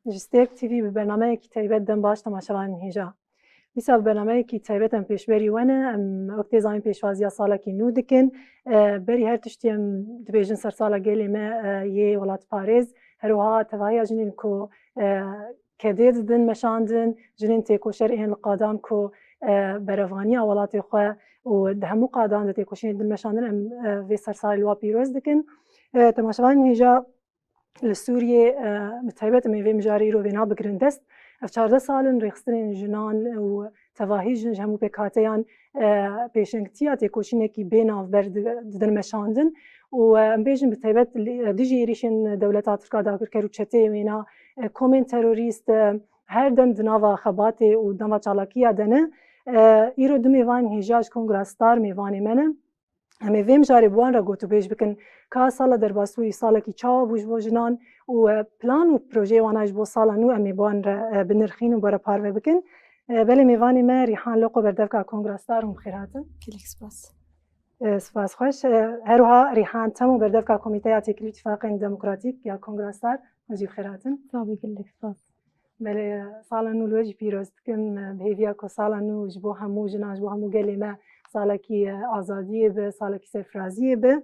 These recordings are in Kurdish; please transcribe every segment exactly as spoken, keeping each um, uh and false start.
Ji Stêrk T V bi bernameyekî taybet dem baş temaşevanên hêja. Dîsa bi bernameyekî taybet em pêşberî we ne. Em wek tê zanîn pêşwaziya salekî nû dikin. E, berî her tiştî em dibêjin sersala gelê me, e, yê welatparêz. Her wiha tevahiya jinên ku, e, kedê didin meşandin, jinên têkoşer ên li qadan ku, e, berevaniya welatê xwe û di hemû qadan de têkoşînê didin meşandin, em, e, vê sersalê li wa pîroz dikin. E, temaşevanên hêja li Sûriyê, e, bi taybet em ê vê mijarê îro vêna bigirin dest. Ev çardeh sal in rêxistinên jinan û tevahî jin ji hemû pêkhateyan, e, pêşengtiya têkoşînekî bê navber di-, didin meşandin û, e, em bêjin bi taybet li, e, dijî êrîşên dewleta Tirk a dagirker û çeteyê wêna, e, komên terorîst, e, her dem di nava xebatê û nava çalakiya de ne. E, îro du mêvanên hêja ji Kongra Star mêvanê me ne. Em ê vê mijarê bi wan re gotûbêj bikin ka sala derbasbûyî salekî çawa bû ji bo jinan û, e, plan û projeyê wan a ji bo sala nû em ê bi wan re, e, binirxîn û bi we re parve bikin. E, belê mêvanê me Rîhan Loko berdevka Kongra Star hûn bi xêr hatin. Gelek spas. E, spas xweş. E, her wiha Rîhan Temo berdevka Komîteya Têkilî Tîfaqên Demokratîk ya Kongra Star hûn jî bi xêr hatin. Sağ ol, gelek spas. Belê, sala nû li we jî pîroz dikim. Bi hêviya ku sala nû ji bo hemû jinan, ji bo hemû gelê me salekî, e, azadiyê be, salekî serfiraziyê be.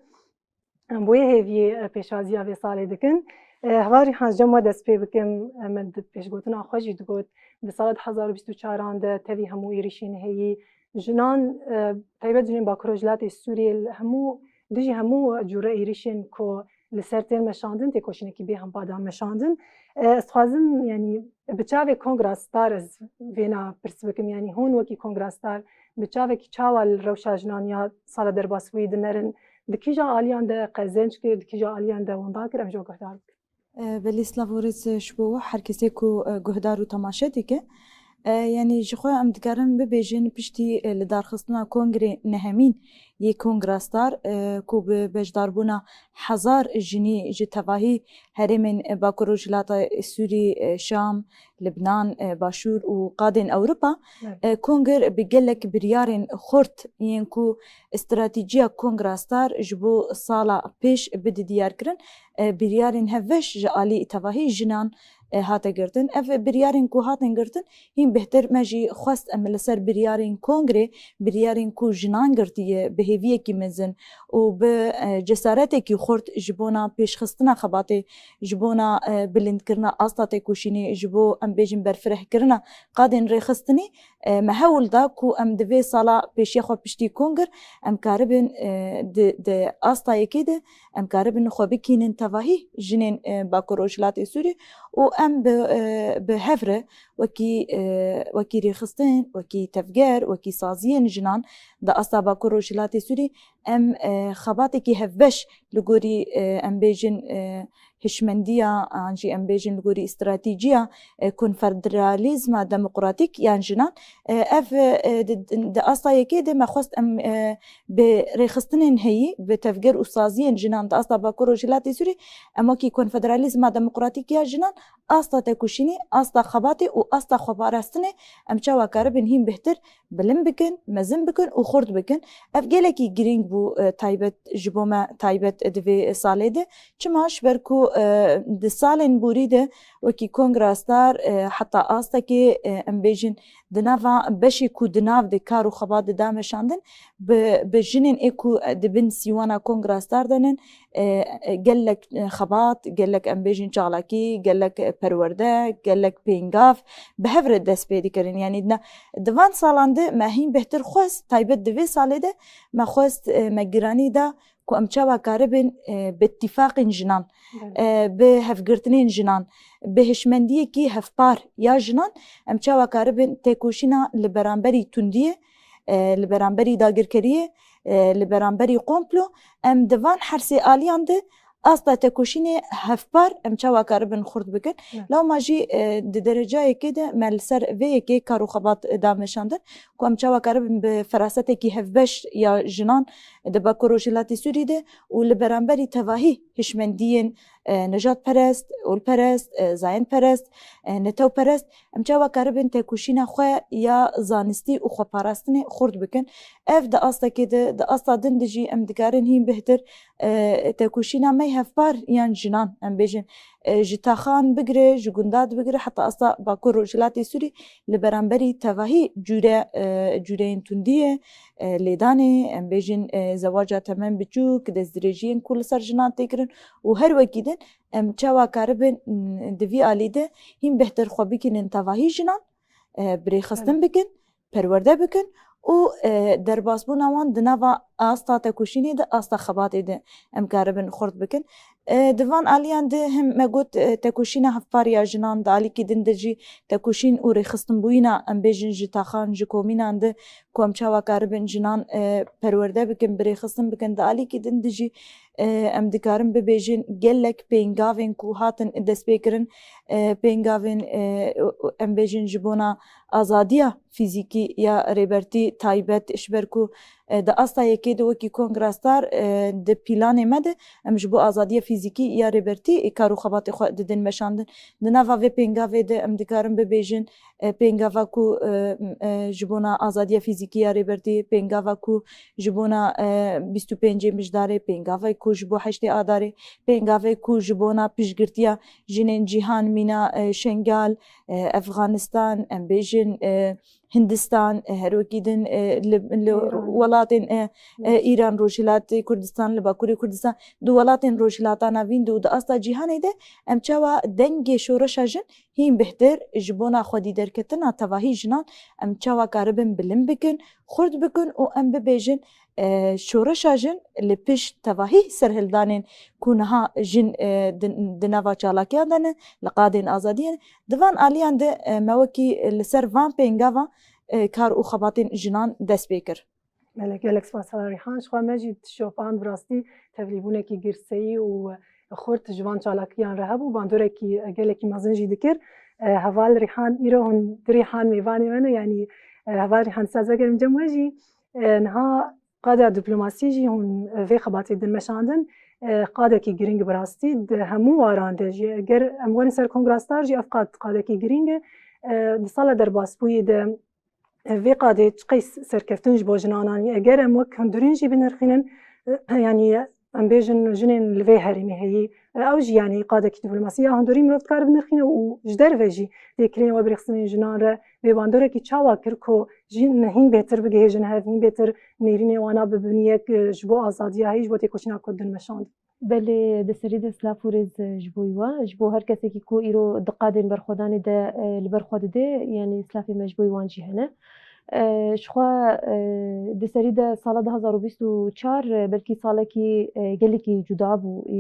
Em bi wê hêviyê, e, pêşwaziya vê salê dikin. E, heval Rîhan, ji cem we dest pê bikim. E, me di pêşgotina xwe jî digot, di sala du hezar û bîst û çaran de tevî hemû êrîşên heyî jinan, e, taybet jinên Bakur Rojhilatê Sûriyê li hemû, dijî hemû cûre êrîşên ku li ser tên meşandin, têkoşînekî bê hempa dan meşandin. E, ez dixwazim, yanî bi çavê Kongra Star ez vêna pirs bikim, yanî hûn wekî Kongra Star bi çavekî çawa li rewşa jinan ya sala derbasbûyî dinerin, di kîja aliyan de qezenc kir, di kîja aliyan de wenda kir, em ji we guhdar bikin. E, belê, silav û rêz ji bo we, her kesê ku, e, guhdar û temaşe dike. E, yanî ji xwe em dikarin bibêjin piştî, e, lidarxistina kongrê nehemîn yê Kongra Star, e, ku bi beşdarbûna hezar jinî ji tevahî herêmên, e, Bakur Rojhilata Sûrî, e, Şam, Libnan, e, Başûr û qadên Ewropa, Evet. e, konger bi gelek biryarên xurt yên ku stratejiya Kongra Star ji bo sala pêş bide diyar kirin, e, biryarên hevbeş ji alî tevahî jinan, e, hate girtin. Ev biryarên ku hatin girtin, hîn bêhtir me jî xwest em li ser biryarên kongrê, biryarên ku jinan girtiye bi hêviyekî mezin û bi, e, cesaretekî xurt ji bona pêşxistina xebatê, ji bona, e, bilindkirina asta têkoşînê, ji bo, em bêjin, berfirehkirina qadên rêxistinî, e, me hewl da ku em di vê sala pêşiya xwe piştî kongir em karibin, e, di, di asta yekê de em karibin xwe bikînin tevahî jinên, e, Bakur Rojhilatê Sûrî û em bi, e, bi hev re wekî, e, wekî rêxistin, wekî tevger, wekî saziyên jinan di asta Bakur Rojhilatê Sûrî em, e, xebatekî hevbeş li gorî, e, em bêjin, e, hişmendiya, an jî em bêjin li gorî stratejiya, e, konfederalîzma demokratîk yan jinan, e, ev, e, di, di asta yekê de me xwest em, e, bi rêxistinên heyî, bi tevger û saziyên jinan di asta Bakur Rojhilatê Sûrî, em wekî konfederalîzma demokratîk ya jinan asta tekoşînê, asta xebatê û asta xweparastinê em çawa karibin hîn bêhtir bilind bikin, mezin bikin û xurt bikin. Ev gelekî girîng bû, e, taybet ji bo me, taybet di vê salê de. Çima? Ji ber ku, e, di salên borî de wekî Kongra Star, e, heta astekê, e, em bêjin di nava beşê ku di nav de kar û xebat dida meşandin, bi, bi jinên ê ku, e, di bin sîwana Kongra Star de nin, e, e, gelek, e, xebat, gelek em bêjin çalakî, gelek, e, perwerde, gelek pêngav bi hev re dest pê dikirin. Yanî di, di van salan de me hîn bêhtir xwest, taybet di vê salê de me xwest, e, me giranî da ku em çawa karibin, e, bi tîfaqên jinan, Belê. e, bi hevgirtinên jinan, bi hişmendiyekî hevpar ya jinan, em çawa karibin têkoşîna li beramberî tundiyê, e, li beramberî dagirkeriyê, e, li beramberî komplo, em di van her sê aliyan de asta tekoşînê hevpar em çawa karibin xurt bikin. Evet. Lewma jî, e, di derecayekê de me li ser vê yekê kar û xebat, e, da meşandin ku em çawa karibin bi ferasetekî hevbeş ya jinan di Bakur Rojhilatê Sûrî de û li beramberî tevahî hişmendiyên, e, nejadperest, olperest, e, zayendperest, e, netewperest, em çawa karibin tekoşîna xwe ya zanistî û xweparastinê xurt bikin. Ev di astekê de, di asta din de jî em dikarin hîn bêhtir, e, tekoşîna me hevpar yan jinan, em bêjin, e, ji taxan bigire, ji gundan bigire, heta asta Bakur Rojhilatê Sûrî li beramberî tevahî cûre, e, cûreyên tundiyê, e, lêdanê, em bêjin, e, zewaca temen biçûk, destdirêjiyên ku li ser jinan tê kirin û her wekî din em çawa karibin, m, di vî alî de hîn bêhtir xwe bikînin tevahî jinan, e, birêxistin Belê. bikin, perwerde bikin û, e, derbasbûna wan di nava asta tekoşînê de, asta xebatê de em karibin xurt bikin. E, di van aliyan de hem me got, e, tekoşîna hevpar ya jinan, di alîkî din de jî tekoşîn û rêxistinbûyîna, em bêjin, ji taxan, ji komînan de ku em çawa karibin jinan, e, perwerde bikin, birêxistin bikin, di alîkî din de jî, e, em dikarin bibêjin gelek pêngavên ku hatin destpêkirin, e, pêngavên, e, em bêjin ji bona azadiya fîzîkî ya Rêbertî taybet, ji ber ku, e, di asta yekê de wekî Kongra Star, e, di pîlanê me de em ji bo azadiya fîzîkî ya Rêbertî, e, kar û xebatê xwe didin meşandin. Di nava vê pêngavê de em dikarin bibêjin, e, pêngava ku, e, m-, e, ji bona azadiya fîzîkî ya Rêbertî, pêngava ku ji bona, e, bîst û pêncê Mijdarê, pêngavê ku ji bo heştê Adarê, pêngavê ku ji bona piştgirtiya jinên cîhan mîna, e, Şengal, e, Efxanistan, em bêjin, e, Hindistan, e, her wekî din, e, li, li Îran. welatên, e, e, Îran, Rojhilatê Kurdistan, li Bakurê Kurdistan, di welatên Rojhilata Navîn de û di asta cîhanê de em çawa dengê şoreşa jin hîn bêhtir ji bona xwedî derketina tevahî jinan em çawa karibin bilind bikin, xurt bikin û em bibêjin, e, şoreşa jin li pişt tevahî serhildanên ku niha jin, e, di, di nava çalakiyan de ne, li qadên azadiyê ne. Di van aliyan de, e, me wekî li ser van pêngavan, e, kar û xebatên jinan dest pê kir. Belê, gelek spas heval Rîhan. Ji xwe me jî dişopand, bi rastî tevlîbûnekî girseyî û xurt ji van çalakiyan re hebû, bandorekî gelekî mezin jî dikir. E, heval Rîhan, îro hûn di Rîhan mêvanê me ne, yanî, e, heval Rîhan, saz egerim cem we jî, e, niha qada diplomasî jî hûn, e, vê xebatê din meşandin, e, qadekî girîng bi rastî di hemû waran de jî. Eger em werin ser Kongra Star jî ev qad qadekî girîng e. E, di sala derbasbûyî de, e, vê qadê çiqas serkeftin ji bo jinan anî. Eger em wek hundirîn jî binirxînin, e, yanî em bêjin jinên li vê herêmê heyî, e, ew jî yanî qadekî diplomasî ya hundirî mirov dikare binirxîne û ji derve jî têkiliyên we birêxistinên jinan re vê bandorekî çawa kir ku jin hîn bêhtir bigihêjin hev, hîn bêhtir nêrînê wana bibin yek, e, ji bo azadiya heyî, ji bo têkoşîna Kurd din meşandin. Belê, di serî de silav û rêz, e, ji bo we, ji bo her kesekî ku îro di qadên berxwedanê de, e, li ber xwe dide, yanî silafê me ji bo wan jî hene. E, ji xwe, e, di serî de sala du hazar û bîst û çar, e, belkî salekî, e, gelekî cuda bû, e,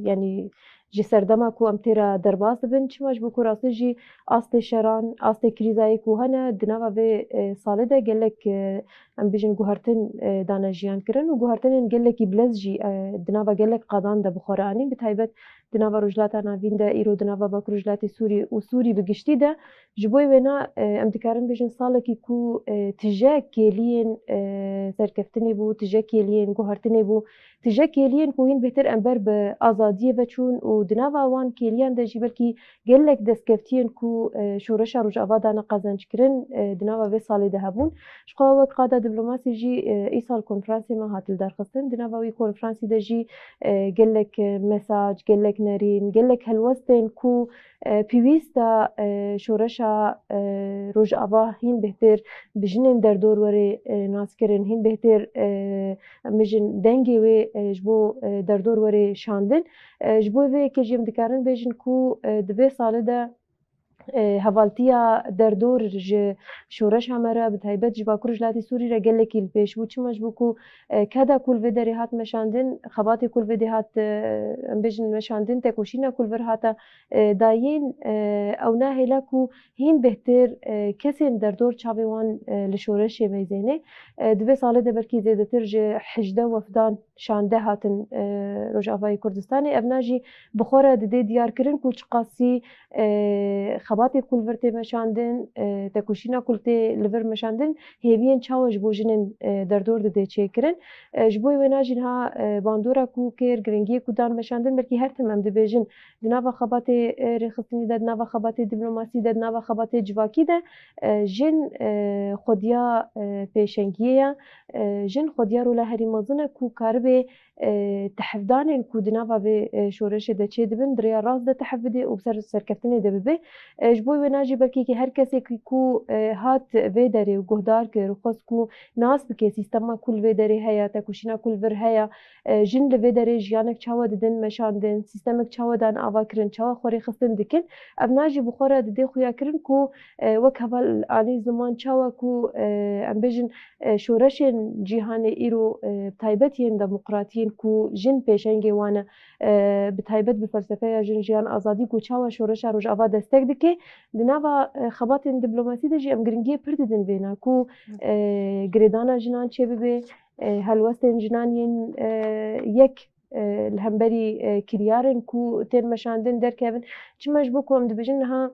yanî ji serdema ku em têra derbas dibin, çima ji bo ku rastî jî astê şeran, astê krîzayê ku hene, di nava vê, e, salê de gelek, e, em bêjin guhertin, e, dane jiyan kirin û guhertinên gelekî bilez jî, e, di nava gelek qadan de bi xwe re anîn, bi taybet di nava Rojhilata Navîn de, îro di nava Bakur Rojhilatê Sûrî û Sûrî bi giştî de. Ji bo wêna, e, em dikarin bêjin salekî ku, e, tije kêliyên, e, serkeftinê bû, tije kêliyên guhertinê bû, tije kêliyên ku hîn bêhtir em ber bi azadiyê ve çûn û di nava wan kêliyan de jî belkî gelek destkeftiyên ku, e, şoreşa Rojava dane qezenc kirin, e, di nava vê salê de hebûn. Ji xwe wek qada diplomasî jî, e, îsal konferansê me hat lidarxistin. Di nava wî konferansî de jî, e, gelek, e, mesaj, gelek nerîn, gelek helwestên ku, e, pêwîst e, e, şoreşa, e, Rojava hîn bêhtir bi jinên derdor were, e, naskirin, hîn bêhtir, e, em bêjin dengê wê, e, ji bo, e, derdor were şandin. E, ji bo vê yekê jî em dikarin bêjin ku, e, di vê salê de, e, hevaltiya derdor ji şoreşa me re, bi taybet ji Bakur Rojhilatê Sûrî re gelekî li pêş bû. Çima? Ji bo ku, e, keda ku li vê derê hat meşandin, xebatê ku li vê derê hat, e, em bêjin meşandin, tekoşîna ku li vir hate, e, dayîn, e, ew nahêle ku hîn bêhtir, e, kesên derdor çavê wan, e, li şoreşê meyzênê. E, di vê salê de belkî zêdetir ji hejdeh wefdan şande hatin, e, Rojavayê Kurdistanê. Evna jî bi xwe re didê diyarkirin ku çiqasî, e, xebatê ku li vir tê meşandin, e, tekoşîna ku li tê li vir meşandin, hêviyên çawa ji bo jinên, e, derdor didê çêkirin. E, ji bo wêna jî niha, e, bandora ku kir, giringiyê ku dan meşandin, belkî her tim em dibêjin di nava xebatê, e, rêxistinî de, di nava xebatê diplomasî de, di nava xebatê civakî de, e, jin, e, xwediya, e, pêşengiyê ye, e, jin xwediya rola herî mezin e ku karibe, e, tehevdanên ku di nava vê, e, şoreşê de çêdibin, di rêya rast de tehev bidê û bi ser serkeftinê de bibe. E, ji bo wêna jî belkî ki her kesekî ku, e, hat vê derê û guhdar kir û xwest ku nas bike sîstema ku li vê derê heye, tekoşîna ku li vir heye, e, jin li vê derê jiyanek çawa didin meşandin, sîstemek çawa dan avakirin, çawa xwe rêxistin dikin. Evna jî bi xwe re didê xuyakirin ku, e, wek heval anî ziman çawa ku, e, em bêjin, e, şoreşên cîhanê îro, e, bi taybet yên demokratiyên ku jin pêşengê wan e, e, bi taybet bi felsefeya jin, jiyan, azadî ku çawa şoreşa Rojava destek dike, di nava, e, xebatên diplomasî de jî em giringiyê pir didin vêna ku, e, girêdana jinan çêbibe, e, helwestên jinan yên, e, yek, e, li hemberî, e, kiryarên ku tên meşandin derkevin. Çima ji bo ku em dibêjin niha,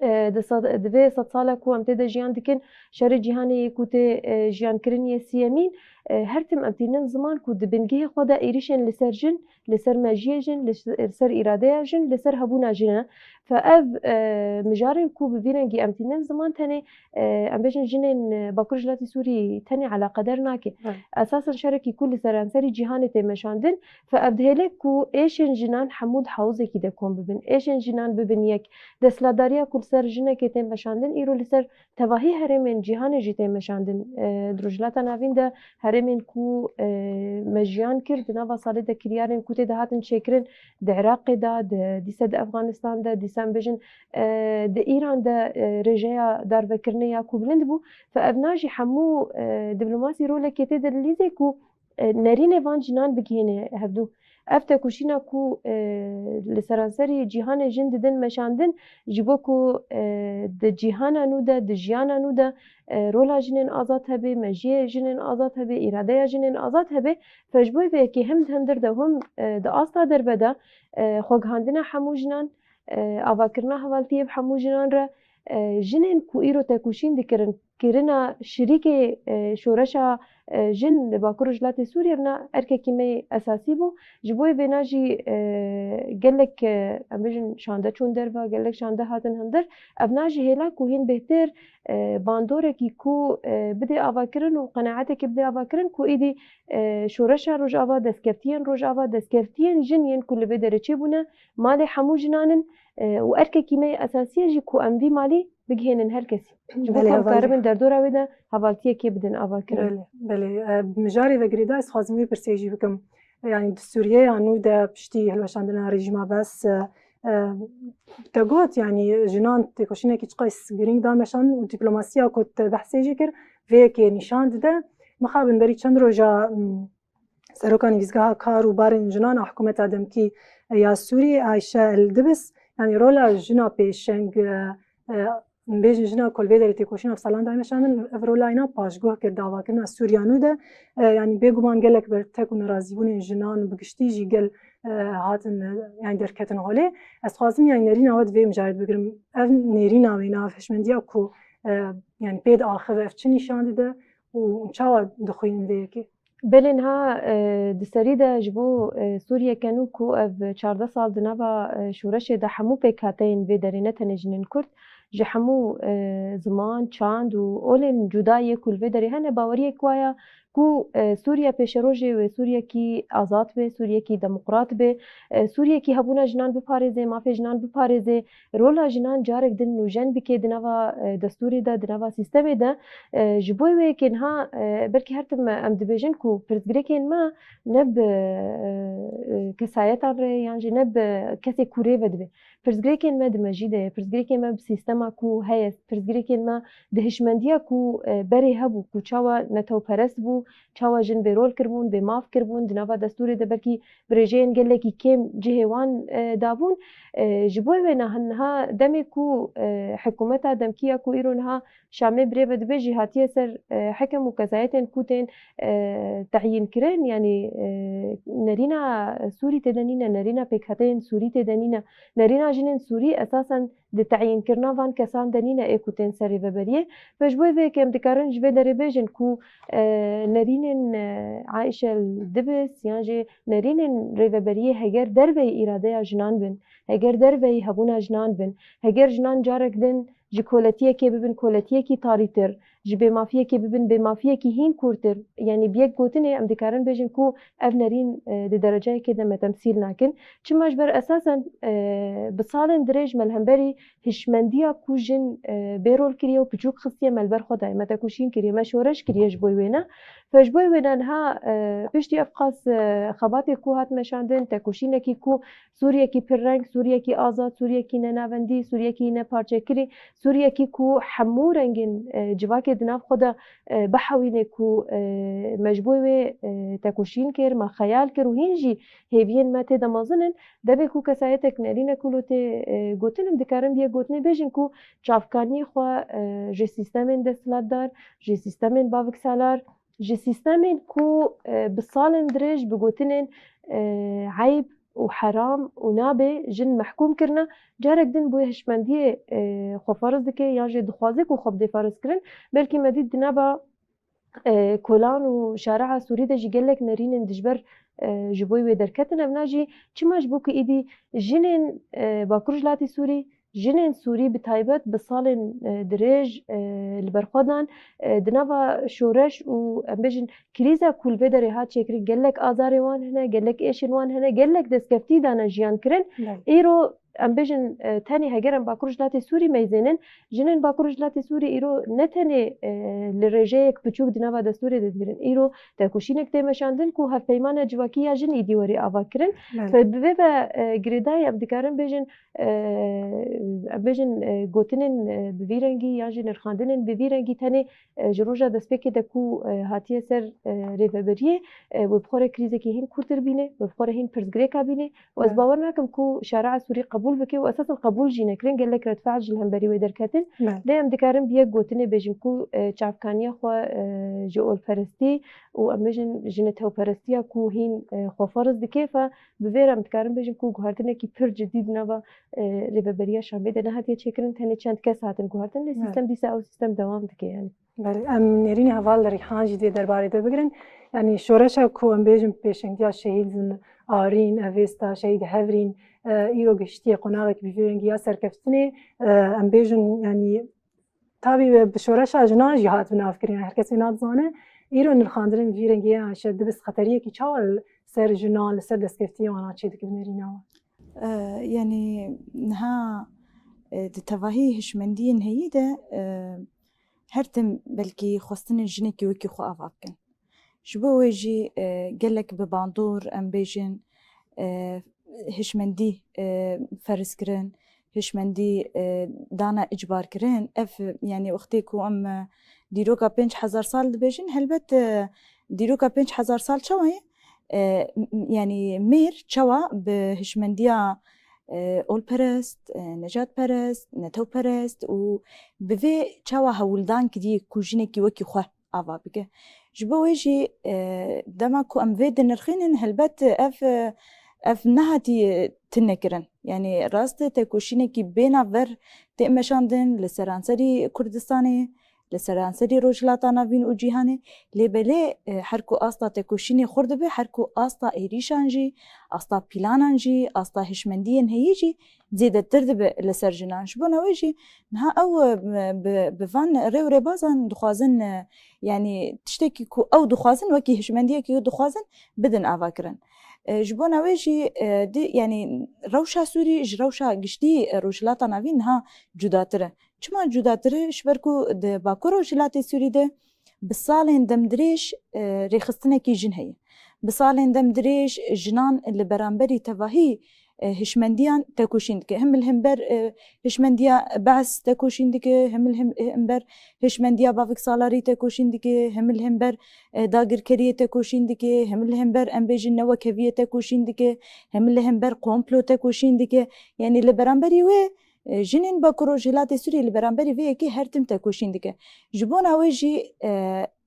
e, di sed, di vê sedsala ku em tê de jiyan dikin, şerê cîhanê yê ku tê, e, jiyankirin yê siyemîn, e, her tim em tînin ziman ku di bingehê xwe de êrîşên li ser jin, li ser mejiyê jin, li s-, li ser îradeya jin, li ser hebûna jin e. Fe ev, e, mijarên ku bi vî rengî em tînin ziman tenê, e, em bêjin jinên, e, Bakur Jilatî Sûrî tenê eleqeder nake. Evet. Esasen şerekî ku li seranserî cîhanê tê meşandin, fe ev dihêle ku êşên jinan hemû di hawzekî de kom bibin. Êşên jinan bibin yek. Desthilatdariya ku li ser jinekê tê meşandin, îro li ser tevahî herêmên cîhanê jî tê meşandin. E, di Rojhilata Navîn de herêmên ku, e, me jiyan kir, di nava salê de kiryarên ku tê de hatin çêkirin, di Iraqê de, di, dîse di Efxanistan de, dîse em bêjin, e, di Îran de, e, rêjeya darvekirinê ya ku bilind bû. Fe evna jî hemû, e, diplomasî rolekê tê de dilîzê ku, e, nerînê van jinan bigihêne hevdû. Ev tekoşîna ku, e, li seranserî cîhanê jin didin meşandin, ji bo ku, e, di cîhana nû de, di jiyana nû de, e, rola jinên azad hebe, mejiyê jinên azad hebe, îradeya jinên azad hebe, fe ji bo vê yekê hem di hundir de hem, e, di asta derve de, e, xwegihandina hemû jinan, e, avakirina hevaltiyê bi hemû jinan re, e, jinên ku îro tekoşîn dikirin, kirina şirîkê, e, şoreşa, e, jin li Bakur Rojhilatê Sûriyê, evna erkekî me yê esasî bû. Ji bo vêna jî, e, gelek, e, em bêjin şande çûn derve, gelek şande hatin hundir. Evna jî hêla ku hîn bêhtir, e, bandorekî ku, e, bidê avakirin û qenaetekê bidê avakirin ku êdî, e, şoreşa Rojava, destkeftiyên Rojava, destkeftiyên jin yên ku li vê derê çêbûne, malê hemû jinan in, e, û erkekî me yê esasî ye jî ku em vî malî bigihênin her kesî. Ji bo Belê, ku em hevalî. karibin derdora wê de hevaltiyekê bidin avakirin. Belê, belê. E, bi mijarê ve girêdayî ez dixwazim wê pirsê jî bikim. E, yanî di Sûriyeya nû de piştî hilweşandina rejîma Bes, e, e, te got, yanî jinan têkoşînekî çiqas girîng dan meşandin û diplomasiya ku te behsê jî kir, vê yekê nîşan dide. Mixabin berî çend roja, m, Seroka Nivîsgeha Kar û Barên Jinan a Hikûmeta Demkî ya Sûriyê Ayşe El Dibis, yanî rola jina pêşeng, e, e, bêjin jina ku li vê derê têkoşîna bi salan dayê meşandin, ev rola îna paşguh kir di avakirina Sûriya nû de. E, yanî bêguman gelek bertek û nerazîbûnên jinan û bi giştî jî gel, e, hatin, e, yanî derketin holê. Ez dixwazim yanî nerîna we di vê mijarê de bigirim. Ev nêrîna wê, nav hişmendiya ku, e, yanî pê diaxive, ev çi nîşan dide û çawa dixwînin vê yekê? Belê niha, e, di serî de ji bo, e, Sûriyeke nû ku ev çardeh sal di nava, e, şoreşê de hemû pêkhateyên vê derê, ne tenê jinên Kurd, ji hemû, e, ziman, çand û olên cuda yê ku li vê derê hene, baweriyek waya ku, e, Sûriye pêşerojê wê Sûriyekî azad be, Sûriyekî demokrat be, e, Sûriyekî hebûna jinan biparêze, mafê jinan biparêze, rola jinan carek din nûjen bike di nava, e, destûrê de, di nava sîstemê de. E, ji bo wê yekê niha, e, belkî her tim em dibêjin ku pirsgirêkên me ne bi, e, e, kesayetan re yan jî ne bi kesê ku rê ve dibe. Pirsgirêkên me di mejî de ye, pirsgirêkên me bi sîstema ku heye, pirsgirêkên me di hişmendiya ku, e, berê hebû, ku çawa netewperest bû, çawa jin bêrol kiribûn, bêmaf kiribûn, di nava destûrê de belkî bi rêjeyên gelekî kêm cihê wan, e, dabûn. E, ji bo wê niha demê ku, e, hikûmeta demkî ya ku îro niha Şamê bi rê ve dibe jî hatiye ser, e, hekem û kesayetên ku tên, e, teyîn kirin, yanî, e, nerîna Sûrî tê de nîne, nerîna pêkhateyên Sûrî tê de nîne, nerîna jinên Sûrî esasen di teyînkirina van kesan de nîne ê ku tên ser rêveberiyê. Ve ji bo vê yekê em dikarin ji vê derê bêjin ku, e, nerînên, e, Aîşe Dibis yan jî nerînên rêveberiyê heger derveyî îradeya jinan bin, heger derveyî hebûna jinan bin, heger jinan carek din ji koletiyekê bibin koletiyekî tarîtir, ji bêmafiyekê bibin bêmafiyekî hîn kûrtir. Yanî bi yek gotinê em dikarin bêjin ku ev nerîn, e, di dereceyekê de me temsîl nakin. Çima ji ber esasen, e, bi salên dirêj me li hemberî hişmendiya ku jin, e, bê rol kiriye û piçûk xistiye me li ber xwe daye. Me tekoşîn kiriye, me şoreş kiriye ji bo wêne. Ve ji bo wêne niha, e, piştî ev qas, e, xebatê ku hat meşandin, tekoşînekî ku Sûriyekî pirreng, Sûriyekî azad, Sûriyekî nenavendî, Sûriyekî neparçekirî, Sûriyekî ku hemû rengên, e, civakê di nav xwe de, e, bihewîne ku, e, me ji bo wê, e, tekoşîn kir, me xeyal kir û hîn jî hêviyên me tê de mezin in. Demê ku kesayetek nerîne ku lo tê, e, gotin, em dikarin bi yek gotinê bêjin ku çavkaniyê xwe, e, ji sîstemên desthilatdar, ji sîstemên baviksalar, ji sîstemên ku, e, bi salên dirêj bi gotinên, e, eyb û heram û nabe jin mehkûm kirine, carek din bi wê hişmendiyê, e, xwe feriz dike yan jî dixwaze ku xwe bidê ferizkirin. Belkî me dît di nava, e, kolan û şare'a Sûrî de jî gelek nerînên dijber, e, ji bo wê derketin. Evna jî çima? Ji bo ku îdî jinên, e, Bakur Jilatî Sûrî, jinên Sûrî bi taybet bi salên, e, dirêj, e, li ber xwe dan, e, di nava şoreş û, em bêjin, krîza ku li vê derê hat çêkirin, gelek azarê wan hene, gelek êşên wan hene, gelek destkeftî dane jiyan kirin. Belê. Îro, em bêjin, e, tenê heger em Bakur Jilatê Sûrî meyzênin, jinên Bakur Jilatê Sûrî îro ne tenê, e, li rêjeyek piçûk di nava destûrê de digirin. Îro tekoşînek tê meşandin ku hevpeymana civakî ya jin îdî werî ava kirin. Belê. Fe bi vê ve, e, girêdayî em dikarin bêjin, e, em bêjin, e, gotinên, e, bi vî rengî yan jî nirxandinên bi vî rengî tenê, e, ji roja destpêkê de ku, e, hatiye ser, e, rêveberiyê, e, wê bi xwe re krîzekî hîn kûrtir bîne, wê bi xwe re hîn pirsgirêka bîne û ez Evet. bawer nakim ku şare'a Sûrî qebûl bike û esasen qebûl jî nekirin, gelek redfe'l jî li hemberî wê derketin. Evet. Lê em dikarin bi yek gotinê bêjin ku, e, çavkaniya xwe, e, ji olperestî û em bêjin ji netewperestiya ku hîn, e, xwe feriz dike, fe bi vê re em dikarin bêjin ku guhertinekî pir cidî di nava, e, Rêveberiya Şamê de nehatiye çêkirin, tenê çend kes hatin guhertin, lê Evet. sîstem dîsa ew sîstem dewam dike, yanî. Belê, em nêrînê heval Rîhan jî dê derbarê de bigirin. Yanî şoreşa ku em bêjin pêşengiya şehîdin Arîn, Evêsta, şehîd Hevrîn, e, îro gihiştiye qonaxek bi vî rengî ya serkeftinê, e, em bêjin, yanî, tabî bi şoreşa jinan jî hat binavkirin, her kes wê nadizane. Îro nirxandinên vî rengî ya Aîşe Dibis xeteriyekî çawa li ser jinan, li ser destkeftiyê wana çêdike bi nêrîna wan? E, yanî niha, e, di tevahî hişmendiyên heyî de, e, her tim belkî xwestinên jinekî wekî xwe ava bikin. Ji bo wê jî, e, gelek bi bandor, em bêjin, e, hişmendî, e, feriz kirin, hişmendî, e, dana icbar kirin. Ev, yanî wextê ku em, e, dîroka pênc hezar sal dibêjin, helbet, e, dîroka pênc hezar sal çawa ye? E, m-, m-, yanî mêr çawa bi hişmendiya, e, olperest, e, nejadperest, netewperest û bi vê çawa hewldan kiriye ku jinekî wekî xwe ava bike. Ji bo wê jî, e, dema ku em vê dinirxînin, helbet ev, e, ev nehatiye tune kirin. Yanî rast e, tekoşînekî bênav ver tê meşandin li seranserî Kurdistanê, li seranserî Rojhilata Navîn û cîhanê. Lê belê, e, her ku asta tekoşînê xurt dibe, her ku asta êrîşan jî, asta pîlanan jî, asta hişmendiyên heyî jî zêdetir dibe li ser jinan. Ji bona wê jî niha ew, e, bi, bi van rê û rêbazan dixwazin, e, yanî tiştekî ku ew dixwazin, wekî hişmendiyekî ku dixwazin, bidin avakirin. E, ji bona wê jî, e, di, yanî rewşa Sûrî ji rewşa giştî, e, Rojhilata Navîn niha cudatir e. Çima cudatir e? Ji ber ku di Bakur Rojhilatê Sûrî de bi salên demdirêj, e, rêxistinekî jin heye. Bi salên demdirêj jinan li beramberî tevahî, e, hişmendiyan tekoşîn dike. Him li hember, e, hişmendiya Be's tekoşîn dike, him li him-, hember hişmendiya Bavik Salarî tekoşîn dike, him li hember, e, dagirkeriyê tekoşîn dike, him li hember em bêjin newekheviyê tekoşîn dike, him li hember komplo tekoşîn dike. Yanî li beramberî wê, e, jinên Bakur Rojhilatê Sûriyê li beramberî vê yekê her tim tekoşîn dike. Ji bona wê jî, e,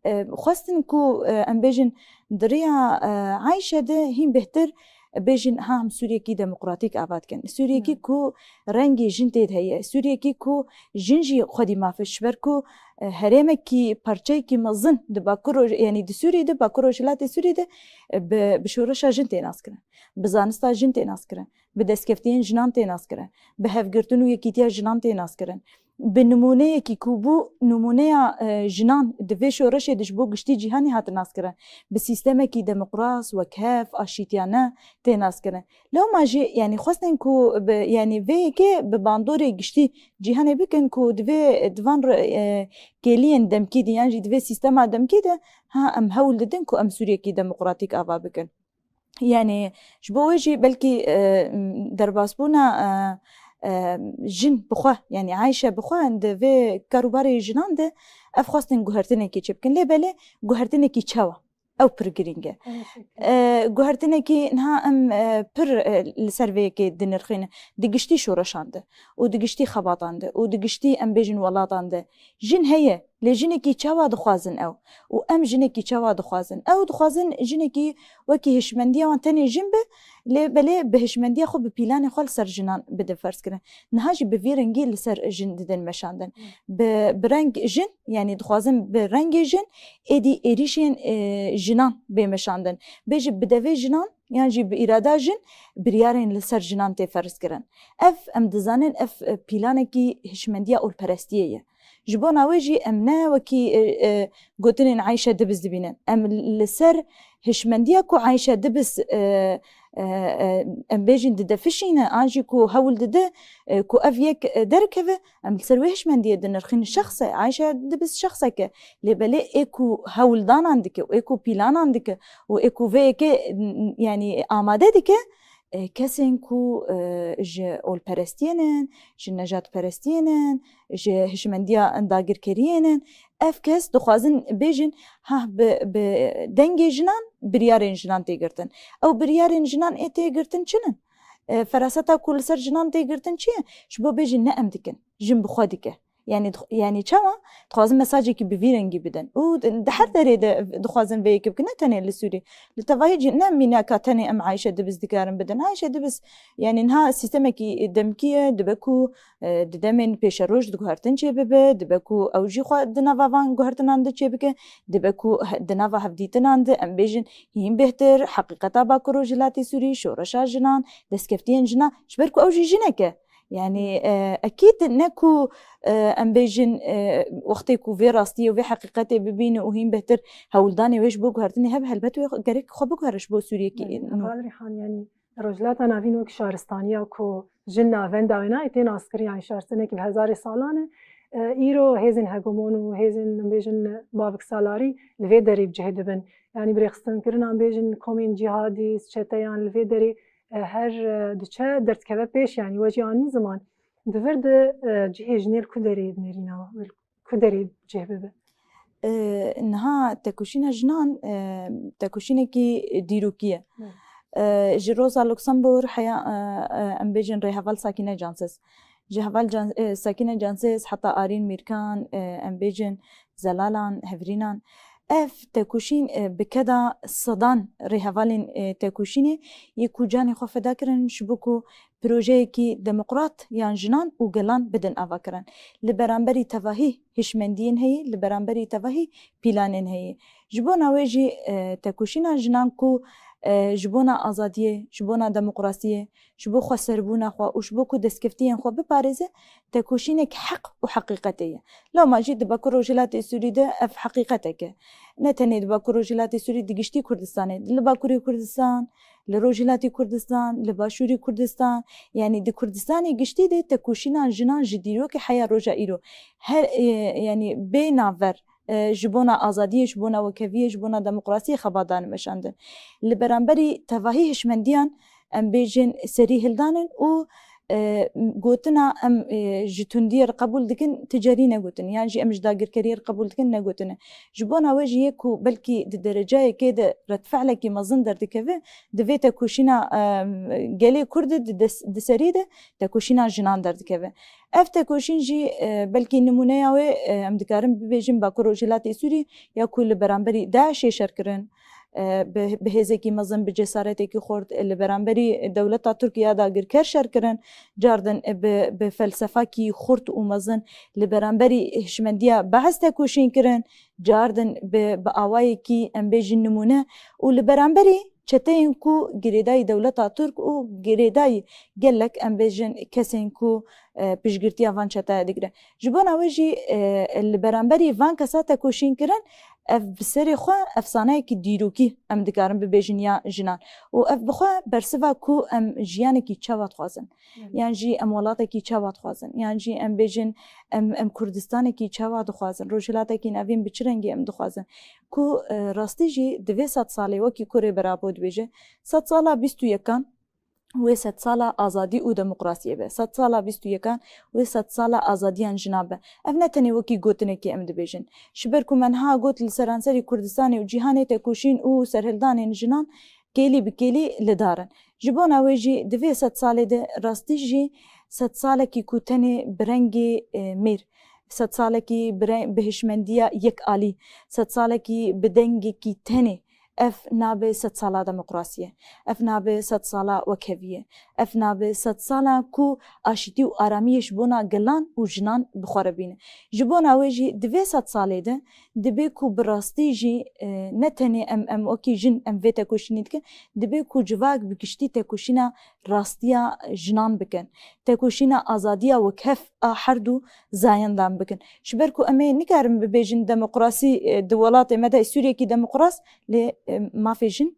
e, xwestin ku, e, em bêjin di riya, e, Ayşe de hîn bêhtir bêjin, ha, em Sûriyekî demokratîk ava dikin. Sûriyekî Hmm. ku rengê jin tê de heye. Sûriyekî ku jin jî xwedî maf e. Ji ber ku, e, herêmekî, parçeyekî mezin di Bakur Roj-, yanî di Sûriyê de, Bakur Rojhilatê Sûriyê de, e, bi, bi şoreşa jin tê naskirin. Bi zanista jin tê naskirin. Bi destkeftiyên jinan tê naskirin. Bi hevgirtin û yekîtiya jinan tê naskirin. Bi nimûneyekî ku bû nimûneya, e, jinan di vê şoreşê de ji bo giştî cîhanê hat naskirin. Bi sîstemekî demokras, wekhev, aşîtiyane tê naskirin. Lewma jî, yanî xwestin ku bi, yanî vê yekê bi bandorê giştî cîhanê bikin ku di vê, di van re-, e, kêliyên demkî de yan jî di vê sîstema demkî de, ha, em hewl didin ku em Sûriyekî demokratîk ava bikin. Yanî ji bo wê jî belkî, e, derbasbûna, e, e, jin bi xwe, yanî Ayşe bi xwe di vê karûbarê jinan de ev xwestin guhertinekî çêbikin. Lê belê guhertinekî çawa? Ew pir girîng e. E, guhertinekî niha em, e, pir, e, li ser vê yekê dinirxîne. Di giştî şoreşan de û di giştî xebatan de û di giştî em bêjin welatan de jin heye. Lê jinekî çawa dixwazin ew? Û em jinekî çawa dixwazin? Ew dixwazin jinekî wekî hişmendiya wan tenê jin be, lê belê bi hişmendiya xwe, bi pîlanê xwe li ser jinan bidin ferz kirin. Niha jî bi vî rengî li ser jin didin meşandin. Hmm. Bi, bi reng jin, yanî dixwazin bi rengê jin êdî êrîşên, e, jinan bê meşandin. Bê jî bi devê jinan yan jî bi îrada jin biryarên li ser jinan tê ferz kirin. Ev, em dizanin, ev, e, pîlanekî hişmendiya olperestiyê ye. Ji bona wê jî em ne wekî, e, e, gotinên Ayşe Dibiz dibînin. Em li ser hişmendiya ku Ayşe Dibiz, e, e, e, em bêjin didefişîne, an jî ku hewl dide, e, ku ev yek, e, derkeve, em li ser wê hişmendiyê dinirxînin. Şexs e, Ayşe Dibiz şexsek e. Lê belê ê ku hewldanan dike û ê ku pîlanan dike û ê ku vê yekê, n-, n-, yanî amade dike, e, kesên ku, e, ji olperestiyê nin, ji nejadperestiyê nin, ji hişmendiya dagirkeriyê nin, ev kes dixwazin bêjin, ha, bi, bi dengê jinan biryarên jinan tê girtin. Ew biryarên jinan ê tê girtin çi nin? E, feraseta ku li ser jinan tê girtin çi ye? Ji bo bêjin ne em dikin, jin bi xwe dike. Yanî dix-, yanî çawa? Dixwazin mesajekî bi vî rengî bidin. Û di, di her derê de dixwazin vê yekê bikin, ne tenê li Sûrî. Li tevahî cî-, ne mînaka tenê em Ayşe Dibiz dikarin bidin. Ayşe Dibiz, yanî niha sîstemekî demkî ye, dibe ku, e, di demên pêşeroj di guhertin çêbibe, dibe ku ew jî xwe di nava van guhertinan de çêbike, dibe ku he-, di nava hevdîtinan de em bêjin hîn bêhtir, heqîqeta Bakur Rojhilatê Sûrî, şoreşa jinan, destkeftiyên jinan, ji ber ku ew jî jinek e. Yanî, e, ekîd ne ku, e, em bêjin, e, wextê ku vê rastiyê û vê heqîqetê bibîne û hîn bêhtir hewldanê wê ji bo guhertinê hebe, helbet wê gerek xwe biguhere ji bo Sûriyekî Belê, nû. Heval Rîhan, yanî Rojhilata Navîn wek şaristaniya ku jin navenda wê nayê tê naskirin, yanî şaristanekî bi hezarê salan e. E, îro hêzên hegemon û hêzên, em bêjin, bavik salarî li vê derê bi cih dibin. Yanî birêxistinkirina, em bêjin, komên cîhadî, çeteyan li vê derê, e, her, e, diçe derdikeve pêş, yanî we jî anî ziman. Di vir de, e, cihê jinê li ku derê dinêrîna we? Ku derê cih bibe? E, niha tekoşîna jinan, e, tekoşînekî dîrokî ye. Evet. E, ji Rosa Luxemburg heya, e, e, em bêjin rêheval Sakîne Cansiz. Ji heval Can-, e, Sakîne Cansiz heta Arîn Mîrkan, e, em bêjin Zelalan, Hevrînan. Ev tekoşîn, e, bi keda sedan rêhevalên, e, tekoşînê yê ku canê xwe feda kirin ji bo ku projeyekî demokrat yan jinan û gelan bidin avakirin. Li beramberî tevahî hişmendiyên heye, li beramberî tevahî pîlanên heye. Ji bona wê jî, e, tekoşîna jinan ku, e, ji bona azadiyê, ji bona demokrasiyê, ji bo xweserbûna xwe û ji bo ku destkeftiyên xwe biparêze, tekoşînek heq û heqîqetê ye. Lewma jî di Bakur Rojhilatê Sûrî de ev heqîqetek e. Ne tenê di Bakur Rojhilatê Sûrî, di giştî Kurdistanê, li Bakurê Kurdistan, li Rojhilatê Kurdistan, li Başûrê Kurdistan, yanî di Kurdistanê giştî de tekoşîna jinan ji dîrokê heya roja îro her, e, yanî bê navber, e, ji bona azadiyê, ji bona wekeviyê, ji bona demokrasiyê xebat dane meşandin. Li beramberî tevahî hişmendiyan, em bêjin serî hildanin û, e, gotina em, e, ji tundiyê re qebûl dikin, ti carî negotin. Yan jî em ji dagirkeriyê re qebûl dikin, negotine. Ji bona wê jî yê ku belkî di derecayekê de redfe'lekî mezin derdikeve, di vê tekoşîna, e, gelê Kurd de, di des-, di serî de tekoşîna jinan derdikeve. Ev tekoşîn jî, e, belkî nimûneya wê, e, em dikarin bibêjin Bakur Rojhilatê Sûrî ya ku li beramberî DAIŞê şer kirin, e, bi, bi hêzekî mezin, bi cesaretekî xurt, e, li beramberî dewleta Tirk ya dagirker şer kirin, cardin, e, bi, bi felsefakî xurt û mezin li beramberî hişmendiya Be'es tekoşîn kirin, cardin bi, bi awayekî em bêjin nimûne û li beramberî çeteyên ku girêdayî dewleta Tirk û girêdayî gelek em bêjin kesên ku, e, piştgirtiya van çetaya digire. Ji bona wê jî, e, li beramberî van kesa tekoşîn kirin, ev bi serê xwe efsaneyekî dîrokî em dikarin bibêjin ya jinan. Û ev bi xwe bersiva ku em jiyanekî çawa dixwazin. Evet. Yan jî em welatekî çawa dixwazin. Yan jî em bêjin em, em Kurdistanekî çawa dixwazin. Rojhilatekî Navîn bi çi rengî em dixwazin. Ku, e, rastî jî di vê sed salê wekî kurê Berabo dibêje, sed sala bîst û yekan wê sed sala azadî û demokrasiyê be. Sed sala bîst û yekan wê sed sala azadiyan jinan be. Ev ne tenê wekî gotinekê em dibêjin. Ji ber ku me niha got li seranserî Kurdistanê û cîhanê tekoşîn û serhildanên jinan kêlî bi kêlî li dar in. Ji bona wê jî di vê sed salê de rastî jî sed salekî ku tenê bi rengê, e, mêr, sed salekî bi re-, bi hişmendiya yek alî, sed salekî bi dengekî tenê, ev nabe sed sala demokrasiyê, ev nabe sed sala wekheviyê, ev nabe sed sala ku aşîtî û aramiyê ji bona gelan û jinan bi xwe re bîne. Ji bona wê jî di vê sed salê de dibe ku bi rastî jî, e, ne tenê em, em wekî jin em vê tekoşînê dikin, dibe ku civak bi giştî tekoşîna rastiya jinan bikin, tekoşîna azadiya wekhev a her du zayendan bikin. Ji ber ku em ê nikarin bibêjin demokrasî, e, di welatê me de Sûriyekî demokras, lê, e, mafê jin,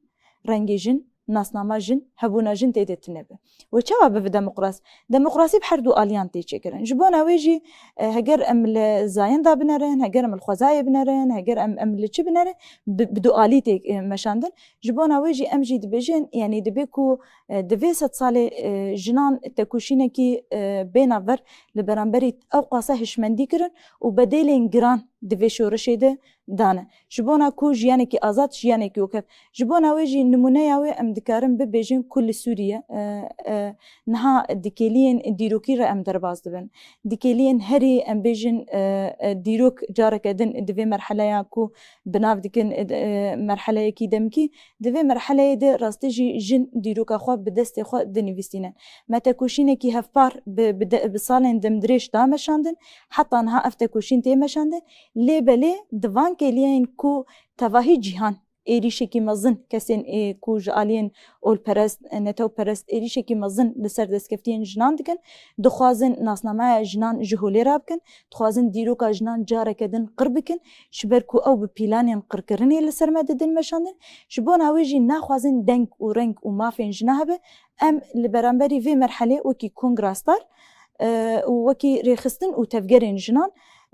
rengê jin, nasnama jin, hebûna jin tê de tune be. Wê çawa bibe demokras? Demokrasî bi her du aliyan tê çêkirin. Ji bona wê jî, e, heger em li zayenda binerin, heger em li xwezayê binerin, heger em, em li çi binerin, bi, bi du alî tê, e, meşandin. Ji bona wê jî em jî dibêjin, yanî dibe ku, e, di vê sed salê, e, jinan tekoşînekî, e, bênav ver li beramberî ew qasa hişmendî kirin û bedêlên giran di vê şoreşê de dane. Ji bona ku jiyanekî azad, jiyanekî wekhev. Ji bona wê jî nimûneya wê em dikarin bibêjin ku li Sûriye, e, e, niha di kêliyên dîrokî re em derbas dibin. Di kêliyên herî em bêjin, e, e, dîrok careke din di vê merheleya ku bi nav dikin, e, e, merheleyekî demkî, di vê merheleyê de rastî jî jin dîroka xwe bi destê xwe dinivîsînin. Me tekoşînekî hevpar bi, bi de, bi salên demdirêj da meşandin, heta niha ev tekoşîn tê meşandin. Lê belê di van kêliyên ku tevahî cîhan êrîşekî mezin, kesên ê ku ji aliyên olperest, netewperest êrîşekî mezin li ser destkeftiyên jinan dikin, dixwazin nasnameya jinan ji holê rabikin, dixwazin dîroka jinan careke din qir bikin, ji ber ku ew bi pîlanên qirkirinê li ser me didin meşandin, ji bona wê jî naxwazin deng û reng û mafên jina hebe. Em li beramberî vê merhelê wekî Kongra Star, e, û wekî rêxistin û tevgerên jinan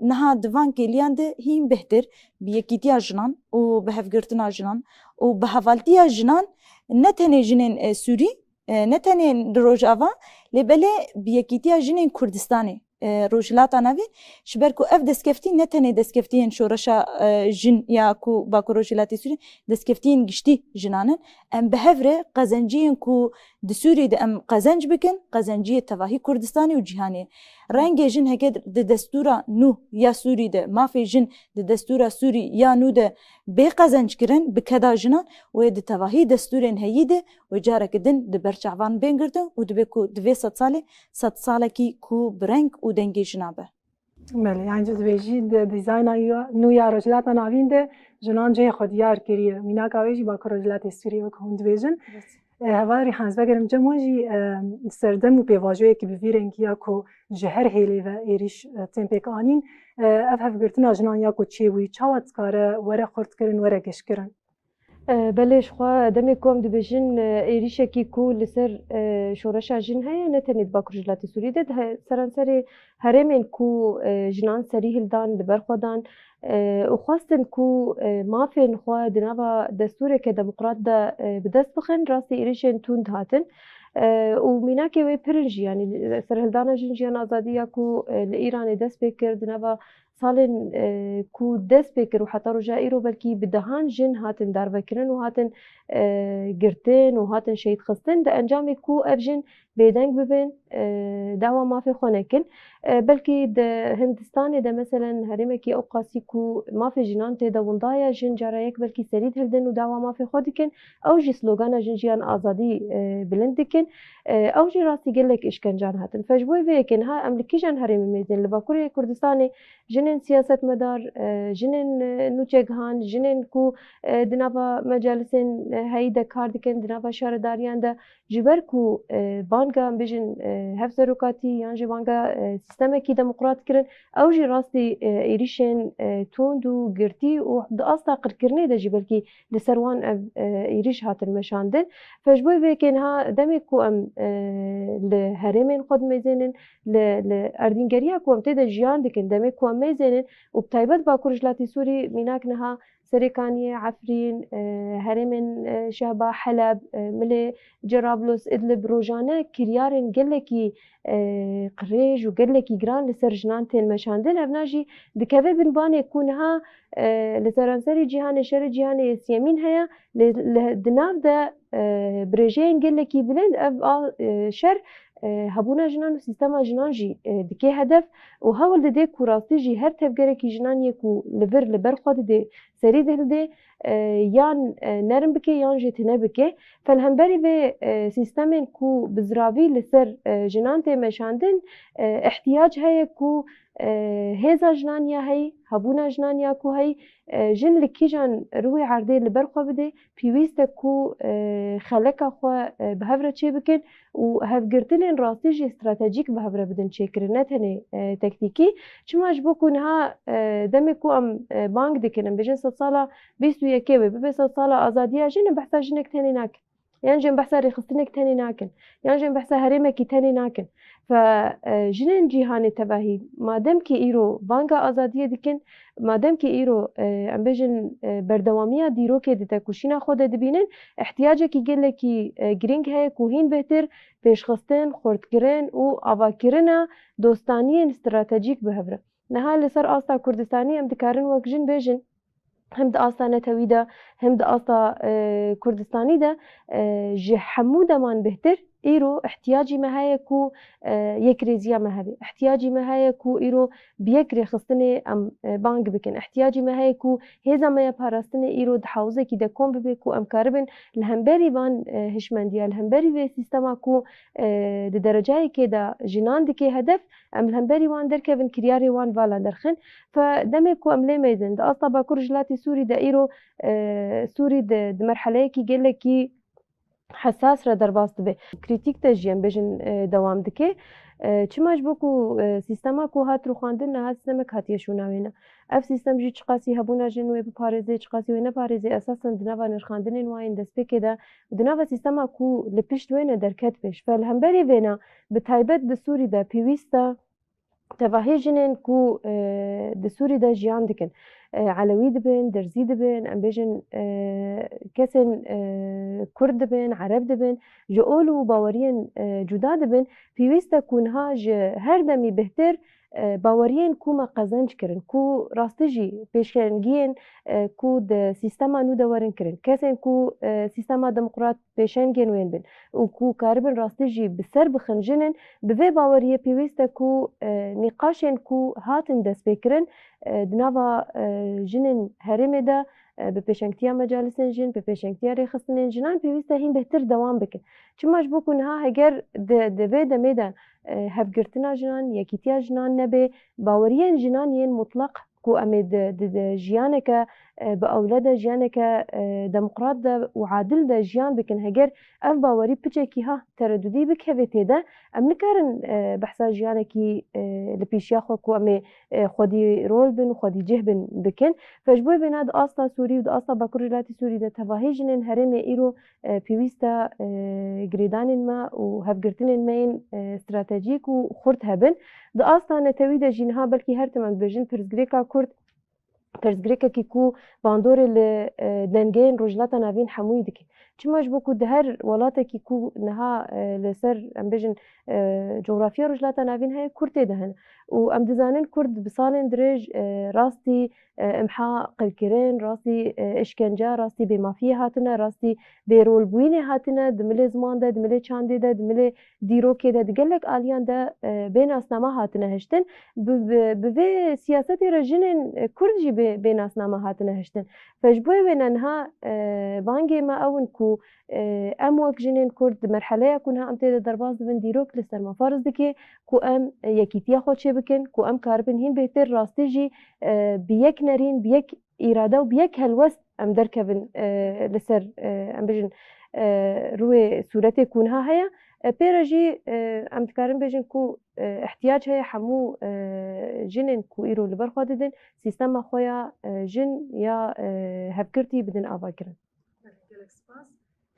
niha di van kêliyan de hîn bêhtir bi yekîtiya jinan û bi hevgirtina jinan û bi hevaltiya jinan ne tenê jinên, e, Sûrî, e, ne tenê li Rojava, lê belê bi yekîtiya jinên Kurdistanê, e, Rojhilata Navîn, ji ber ku ev destkeftî ne tenê destkeftiyên şoreşa, e, jin ya ku Bakur Rojhilatê Sûrî, destkeftiyên giştî jinan in. Em bi hev re qezenciyên ku di Sûrî de em qezenc bikin, qezenciyê tevahî Kurdistanê û cîhanê. Rengê jin heke di destûra nû ya Sûrî de, mafê jin di destûra Sûrî ya nû de bê qezenc kirin, bi keda jinan, wê di tevahî destûrên heyî de wê careke din di ber çavan bên girtin û dibe ku di vê sed salê sed salekî ku bi reng û dengê jina be. Belê, yani tu dibêjî di dîzayna ya nû ya Rojhilata Navîn de jinan cihê xwe diyar kiriye. Mînaka wê jî Bakur Rojhilatê Sûriyê wek hûn dibêjin. Evet. E, heval Rîhan, ez vegerim cem we jî, e, serdem û pêvajoyekî bi vî rengî ya ku ji her hêlê ve êrîş, e, tên pêk anîn. E, ev hevgirtina jinan ya ku çêbûyî, çawa dikare were xurtkirin, were geşkirin? E, belê, ji xwe demê ku em dibêjin, e, êrîşekî ku li ser, e, şoreşa jin heye, ne tenê di Bakur Jilatê Sûrî de, di he-, seranserê herêmên ku, e, jinan serî hildan, li ber xwe dan, e, û xwestin ku, e, mafên xwe di nava destûreke demokrat de, e, bi dest bixin, rastî êrîşên tund hatin. E, û mînakê wê pir in jî, yanî, serhildana jin, jiyan, azadî ya ku, e, li Îranê dest pê kir, di nava salên, e, ku dest pê kir û heta roja îro belkî bi dehan jin hatin darvekirin û hatin, e, girtin û hatin şehîdxistin, di encamê ku ev jin bêdeng bibin, e, dawa mafê xwe nekin. E, belkî di Hindistanê de, meselen, herêmekî ew qasî ku mafê jinan tê de winda ye, jin cara yek belkî serî dihildin û dawa mafê xwe dikin. Ew jî slogana jin, jiyan, azadî, e, bilind dikin. E, ew jî rastî gelek îşkencan hatin. Fe ji bo vê yekê niha em li kîjan herêmê mêzên? Li Bakurê Kurdistanê jinên siyasetmedar, e, jinên, e, nûçegihan, jinên ku, e, di nava mecalisên, e, heyî de kar dikin, di nava şaredariyan de, ji ber ku, e, banga, em bêjin, e, hevserokatî yan jî banga, e, sîstemekî demokrat kirin, ew jî rastî, e, êrîşên, e, tund û girtî û di asta qirkirinê de jî belkî li ser wan ev, e, êrîş hatin meşandin. Fe ji bo vê yekê niha demê ku em, e, li herêmên xwe dimêzênin, li, li erdîngeriya ku em tê de jiyan dikin, demê ku em mêzênin û bi taybet Bakur Jilatê Sûrî, mînak niha Serê Kaniyê, Efrîn, e, herêmên, e, Şehba, Heleb, e, Milê, Cerablos, Idlib, rojane kiryarên gelekî, e, qirêj û gelekî giran li ser jinan tên meşandin. Evna jî dikeve bin banê ku niha, e, li seranserê cîhanê şerê cîhanê yê siyemîn heye, lê li, di nav de, e, bi rêjeyên gelekî bilind ev a, e, şer, e, hebûna jinan û sîstema jinan jî, e, dike hedef û hewl dide ku rastî jî her tevgerekî jinan yê ku li vir li ber xwe dide, serî dihilde, e, yan, e, nerm bike yan jî tune bike. Fe li hemberî vê, e, sîstemên ku bi ziravî li ser, e, jinan tê meşandin, e, ihtiyac heye ku, e, hêza jinan ya heyî, hebûna jinan ya ku heyî, e, jin li kîjan rûyê erdê li ber xwe bide, pêwîst e ku, e, xeleka xwe, e, bi hev re çêbikin û hevgirtinên rastî jî stratejîk bi hev re bidin çêkirin, ne tenê, e, tektîkî. Çima? Ji bo ku niha, e, demê ku em, e, bang dikin, em bêjin sedsala bîst û yekê wê bibe sedsala azadiya jin, em behsa jinek tenê nakin. Yan jî em behsa rêxistinek tenê nakin. Yan jî em behsa herêmekî tenê nakin. Fe, e, jinên cîhanê tevahî, madem ki îro banga azadiyê dikin, madem ki îro, e, em bêjin, e, berdewamiya dîrokê di tekoşîna xwe de dibînin, ihtiyacekî gelekî, e, girîng heye ku hîn bêhtir pêşxistin, xurtkirin û avakirina dostaniyên stratejîk bi hev re. Niha li ser asta Kurdistanî em dikarin wek jin bêjin, hem di asta netewî de, hem di asta, e, Kurdistanî de, e, ji hemû deman bêhtir îro ihtiyacî me heye ku, e, yekrêziya me hebe. Ihtiyacî me heye ku îro bi yek rêxistinê em, e, bang bikin. Ihtiyacî me heye ku hêza me ya parastinê îro di hewzekî de kom bibe ku em karibin li hemberî van, e, hişmendiya, li hemberî vê sîstema ku, e, di derecayekê de jinan dike hedef, em li hemberî wan derkevin, kiryarê wan vala derxin. Fe demê ku em lê mêzin, di asta Bakur Jilatê Sûrî de îro, e, Sûrî di, di merheleyekî gelekî hesas re derbas dibe. Krîtîk de jî em bêjin, e, dewam dike. E, çima? Ji bo ku, e, sîstema ku hat rûxandin niha sîstemek hatiye şûna wê ne. Ev sîstem jî çiqasî hebûna jin wê biparêze, çiqasî wê neparêze, esasen di nava nirxandinên wan yên destpêkê de û di nava sîstema ku li pişt wê ne derket pêş. Fe li hemberî vêna, bi taybet di Sûrî de pêwîst e tevahî jinên ku, e, di Sûrî de jiyan dikin, e, Elewî dibin, Derzî dibin, em bêjin, e, kesên, e, Kurd dibin, Ereb dibin, ji ol û baweriyên, e, cuda dibin, pêwîst e ku niha ji her demî bêhtir, e, baweriyên ku me qezenc kirin, ku rastî jî pêşengiyên, e, ku di sîstema nû de werin kirin, kesên ku, e, sîstema demokrat pêşengên wên bin û ku karibin rastî jî bi ser bixin jinin, bi vê baweriyê pêwîst e ku, e, nîqaşên ku hatin destpêkirin, e, di nava, e, jinên herêmê de, e, bi pêşengtiya mecalisên jin, bi pêşengtiya rêxistinên jinan pêwîst e hîn bêhtir dewam bikin. Çima? Ji bo ku niha heger di, di vê demê de, e, hevgirtina jinan, yekîtiya jinan nebe, baweriyên jinan yên mutlaq ku em ê di, di, di jiyaneke, e, bi ewle de, jiyaneke, e, demokrat de û adil de jiyan bikin. Heger ev bawerî piçekî ha teredudî bikeve tê de, em nikarin, e, behsa jiyanekî, e, li pêşiya xwe ku em ê, e, xwedî rol bin û xwedî cih bin bikin. Fe ji bo vêna di asta Sûrî û di asta Bakur Rojhilatê Sûrî de tevahî jinên herêmê îro, e, pêwîst e, e, girêdanên me û hevgirtinên me yên, e, stratejîk û xurt hebin. Di asta netewî de jî niha belkî her tim em dibêjin pirsgirêka Kurd, pirsgirêkekî ku bandorê li, e, dengeyên Rojhilata Navîn hemûyî dike. Çima ji bo ku di her welatekî ku niha, e, li ser, em bêjin, e, coxrafiya Rojhilata Navîn heye, Kurd tê de hene. Û em dizanin Kurd bi salên dirêj, e, rastî, e, imha qirkirin, rastî, e, işkence, rastî bêmafiyê hatine, rastî bêrolbûyînê hatine, di milê ziman de, di milê çandê de, di milê dîrokê de, di gelek aliyan de, e, bê nasnama hatine hiştin. Bi, bi, bi vê siyasetê re jinên, e, Kurd jî bê, bê nasnama hatine hiştin. Fe ji bo wê ne niha, e, bangê me ew in ku, e, em wek jinên Kurd di merheleya ku niha em tê de derbas dibin, dîrok li ser me ferz dike ku em, e, yekîtiya xwe çêbikin, ku em karibin hîn bêhtir rastî jî, e, bi yek nerîn, bi yek îrade û bi yek helwest em derkevin, e, li ser, e, em bêjin, e, rûyê sûretê ku niha heye. E, pê re jî, e, em dikarin bêjin ku, e, ihtiyac heye hemû, e, jinên ku îro li ber xwe didin, sîstema xwe ya, e, jin ya, e, hevgirtî bidin avakirin. Gelek spas.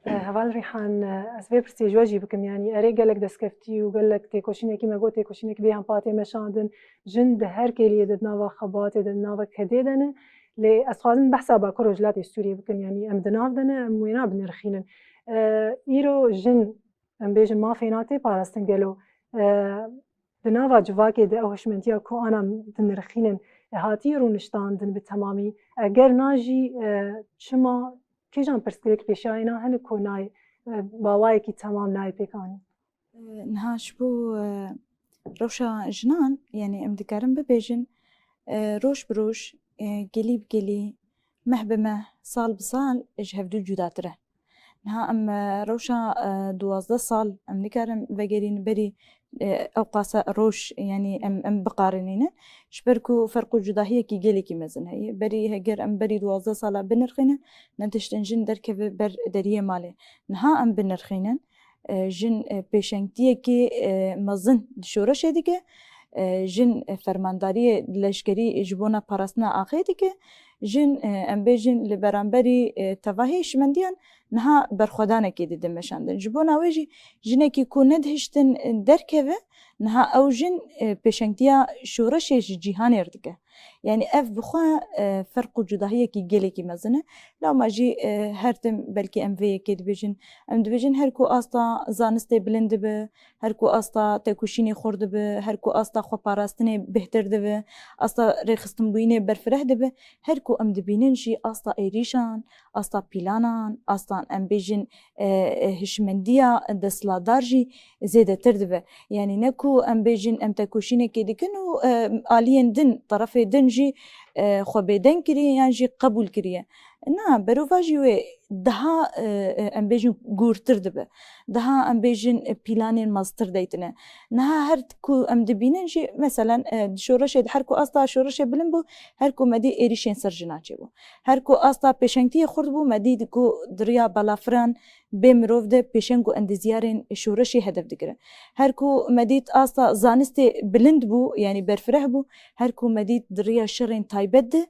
E, Heval Rîhan, e, ez vê pirsê ji we jî bikim, yanî erê gelek destkeftî û gelek têkoşînekî me got, têkoşînek bê hempatê meşandin, jin di her kêliyê de, di nava xebatê de, di nava kedê de ne. Lê ez xwazim behsa Bakur Rojhilatê Sûriyê bikim, yanî em di nav de ne, em wêna binirxînin. E, îro jin, em bêjin, mafê na tê parastin gelo? E, di nava civakê de ew hişmentiya ku ana dinirxînin, e, hatiye rûniştandin bi temamî? Eger na jî, e, çima, kîjan pirsgirêk pêşiya na hene ku nayê, e, bi awayekî temam nayê pêkanîn? E, niha ji bo, e, rewşa jinan, yanî em dikarin bibêjin, e, roj bi roj, e, gelî bi gelî, meh bi meh, sal bi sal ji hevdû cudatir e. Niha em, e, rewşa, e, duwazdeh sal em nikarin vegerîn berî, e, ew qasa roj, yanî em, em biqarinînin. Ji ber ku ferq û cudahiyekî gelekî mezin heye. Berî, heger em berî duwazdeh sala binirxînin, netiştin jin derkeve ber deriyê malê. Niha em binirxînin, e, jin, e, pêşengtiyekê, e, mezin di şoreşê dike. E, jin, e, fermandariyê leşkerî ji bona parastina axê dike. Jin, e, em bêjin li beramberî, e, tevahî hişmendiyan niha berxwedanekê didin meşandin. Ji bona wê jî jinekî ku nedihiştin, e, derkeve, niha ew jin, e, pêşengtiya şoreşê ji cîhanê re dike. Yanî ev bi xwe, e, ferq û cudahiyekî gelekî mezin e. Lewma jî, e, her tim belkî em vê yekê dibêjin. Em dibêjin her ku asta zanistê bilind dibe, her ku asta tekoşînê xurt dibe, her ku asta xweparastinê bêhtir dibe, asta rêxistinbûyînê berfireh dibe, her ku em dibînin jî asta êrîşan, asta pîlanan, asta em bêjin, e, e, hişmendiya desthilatdar jî zêdetir dibe. Yanî ne ku em bêjin em tekoşînekê dikin û, e, aliyên din, terefê din jî, e, xwe bêdeng kiriye yan jî qebûl kiriye. Na, berovajî wê daha, e, e, em bêjin gûrtir dibe. Daha em bêjin, e, pîlanên meztir deytine. Niha her ku em dibînin jî, meselen, e, di şoreşê de her ku asta şoreşê bilind bû, her ku me dî êrîşên ser jina çêbû. Her ku asta pêşengtiyê xurt bû, me dî ku di riya balafiran bê mirov de pêşeng û endezyarên şoreşê hedef digirin. Her ku me dît asta zanistê bilind bû, yanî berfireh bû, her ku me dît di riya şerên taybet de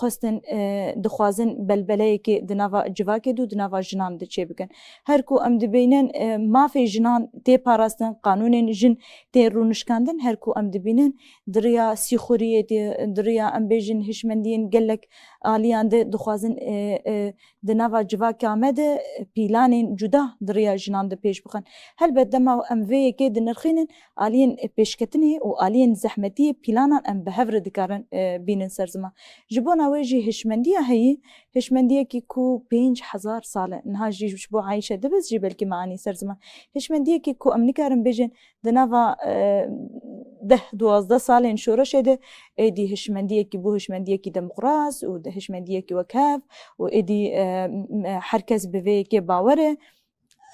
xwestin, e, dixwazin belbeleyekê di nava civakê de û di nava jinan de çêbikin. Her ku em dibînin, e, mafê jinan tê parastin, qanûnên jin tê rûnişkandin, her ku em dibînin di riya sîxuriyê de, di riya em bêjin hişmendiyên gelek aliyan de dixwazin, e, e, di nava civaka me de pîlanên cuda di riya jinan de pêş bixin. Helbet dema em vê yekê dinirxînin, aliyên pêşketinê û aliyên zehmetiyê pîlanan em bi hev re dikarin, e, bînin ser ziman. Ji bona wê jî hişmendiya heyî, hişmendiyekî ku pênc hezar sal e, niha jî ji bo Ayşe Dibiz jî belkî me anî ser ziman. Hişmendiyekî ku em nikarin bêjin di nava, e, deh duwazdeh salên şoreşê de êdî hişmendiyekî bû, hişmendiyekî demokras û di hişmendiyekî wekhev û êdî, e, m-, her kes bi vê yekê bawer e.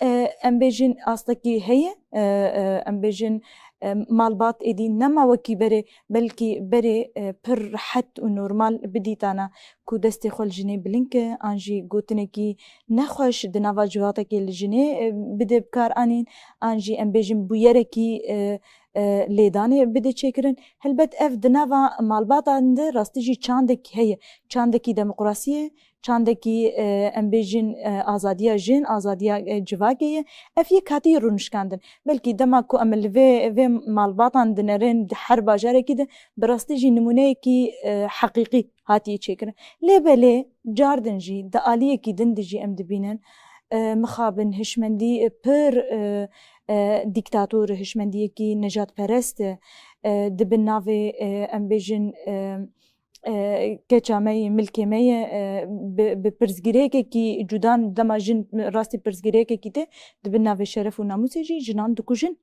E, em bêjin astekî heye, e, e, em bêjin, e, malbat êdî nema wekî berê, belkî berê, e, pir rehet û normal bidîtana ku destê xwe li jinê bilind ke, an jî gotinekî nexweş di nava civatekê li jinê, e, bide bi kar anîn, an jî em bêjin bûyerekî, e, e, lêdanê bide çêkirin. Helbet ev di nava malbatan de rastî jî çandekî heye. Çandekî demokrasiyê, çandekî, e, em bêjin, e, azadiya jin, azadiya, e, civakê ye. Ev yek hatiye rûnişkandin. Belkî dema ku em li vê, vê malbatan dinerin di her bajarekî de, bi rastî jî nimûneyekî, e, heqîqî hatiye çêkirin. Lê belê cardin jî, di aliyekî din de jî em dibînin, e, mixabin hişmendî, e, pir, e, e, dîktator, hişmendiyekî nejadperest, e, di bin navê, e, em bêjin, e, e, keça me yê, milkê me ye, e, bi, bi pirsgirêkekî cuda, dema jin rastî pirsgirêkekî tê, di bin navê şeref û namûsê jî jinan dikujin.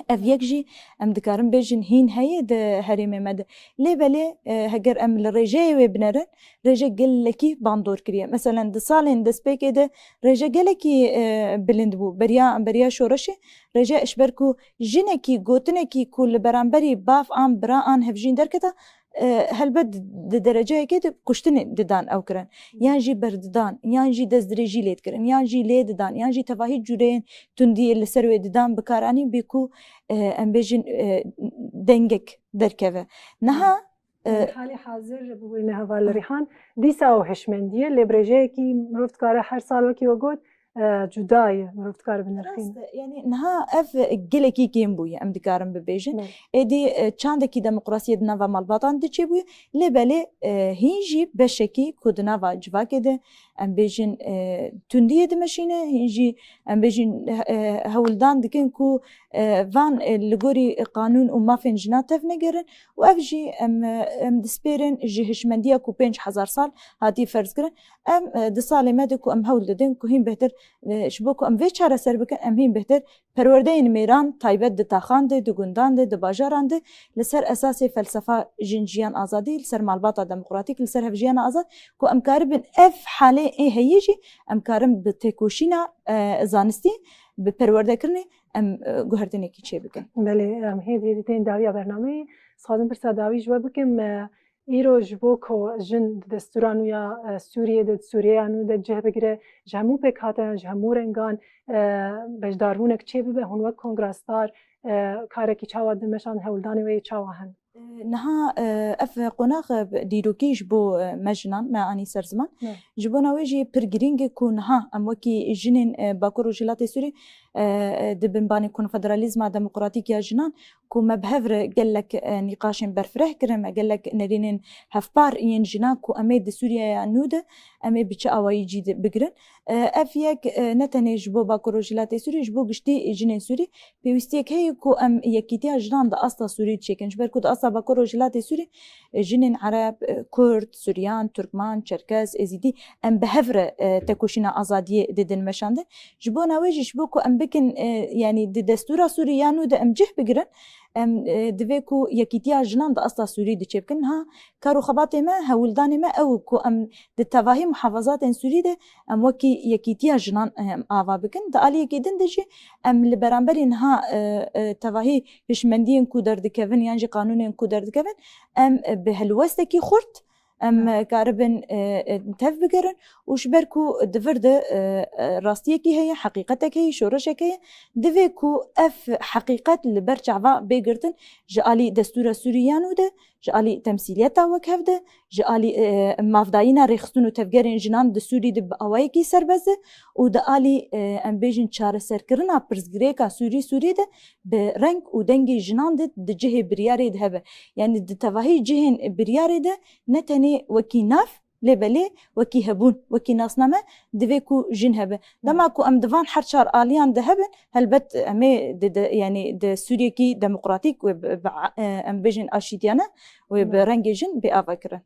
Ev yek jî em dikarin bêjin hîn heye di herêmê me de. Lê belê, e, heger em li rêjeyê wê binerin, rêje gelekî bandor kiriye. Meselen di salên destpêkê de rêje gelekî, e, bilind bû. Beriya, beriya şoreşê rêje, ji ber ku jinekî gotinekî ku li beramberî bav an bira an hevjîn derketa, e, helbet di dereceyekê de kuştinê didan ew kirin. Yan jî berdidan, yan jî destdirêjî lê dikirin, yan jî lê didan, yan jî tevahî cûreyên tundiyê li ser wê didan bi kar anîn bê ku, e, em bêjin, e, dengek derkeve. Niha, e, Halê hazir bi wê ne heval Rîhan, dîsa ew hişmendî ye, lê bi rêjeyekî mirov dikare her sal wekî we got, e, cuda ye, mirov dikare binirxîne. Rast e, yanî niha ev gelekî kêm bûye, em dikarin bibêjin. Evet. Êdî, e, çandekî demokrasiyê di nava malbatan de çêbûye, lê belê, e, hîn jî beşekî ku di nava civakê de, em bêjin, e, tundiyê dimeşîne, hîn jî, em bêjin, e, hewldan dikin ku, e, van, e, li gorî qanûn û mafên jinan tev negerin û ev jî em, e, em dispêrin ji hişmendiya ku pênc hezar sal hatiye ferz kirin. Em, e, di salê me de ku em hewl didin ku hîn bêhtir, e, ji bo ku em vê çareser bikin, em hîn bêhtir perwerdeyên mêran taybet di taxan de, di gundan de, di bajaran de li ser esasê felsefa jin, jiyan, azadî, li ser malbata demokratîk, li ser hevjiyana azad, ku em karibin ev halê ê heyî jî em karin bi têkoşîna, e, zanistî, bi perwerdekirinê em, e, guhertinekî çêbikin. Belê, em hêdî hêdî tên dawiya bernameyê. Dixwazim pirsa dawî ji we bikim, e, Îro ji bo ku jin di destûra nû ya, e, Sûriyê de, di Sûriyeya nû de cih bigire, ji hemû pêkhatiyan, ji hemû rengan, e, beşdarbûnek çêbibe, hûn wek kongrasdar, e, karekî çawa dimeşan, hewldanê wê yê çawa hene? E, niha, e, ev qonax, e, dîrokî ji bo, e, me jinan, me anî ser ziman. Evet. Ji bona wê jî pir girîng e ku niha em wekî jinên, e, Bakur Rojhilatê Sûrî, e, e, di binbanê konfederalîzma demokratîk ya jinan ku me bi hev re gelek, e, nîqaşên berfireh kirin, me gelek nerînên hevpar yên jinan ku em ê di Sûriyeya nû de em ê bi çi awayî cî de bigirin. E, ev yek, e, ne tenê ji bo Bakur Rojhilatê Sûrî, ji bo giştî jinên Sûrî pêwîstiyek heye ku em yekîtiya jinan di asta Sûrî çêkin. Ji ber ku di asta Bakur Rojhilatê Sûrî, e, jinên Ereb, e, Kurd, Suryan, Turkman, Çerkez, Êzîdî, em bi hev re, e, tekoşîna azadiyê didin meşandin. Ji bona wê jî ji bo ku em bikin, e, yanî di destûra Sûrî ya nû de em cih bigirin, em, e, divê ku yekîtiya jinan di asta Sûrî de çêbikin. Ha, kar û xebatê me, hewldanê me ew ku em di tevahî muhafazatên Sûrî de em wekî yekîtiya jinan, e, em ava bikin. Di aliyekî din de jî em li beramberî niha, e, e, tevahî hişmendiyên ku derdikevin yan jî qanûnên ku derdikevin, em, e, bi helwestekî xurt em, e, karibin, e, e, tev bigerin û ji ber ku di vir de, e, e, rastiyekî heye, heqîqetek heye, şoreşek heye, divê ku ev heqîqet li ber çava bê girtin, ji alî destûra Sûrî ya nû de, ji alî temsîliyeta wekhev de, ji alî, e, mafdayîna rêxistin û tevgerên jinan di Sûrî de bi awayekî serbest de û di alî, e, em bêjin çareserkirina pirsgirêka Sûrî, Sûrî de bi reng û dengê jinan de di cihê biryarê de hebe. Yanî di tevahî cihên biryarê de ne tenê wekî nav, lê belê wekî hebûn, wekî nasname divê ku jin hebe. Dema ku em di van her çar aliyan de hebin, helbet em ê di, di, yanî di Sûriyekî demokratîk wê bi, bi, e, em bêjin aşîtiyane wê bi rengê jin bê ava kirin.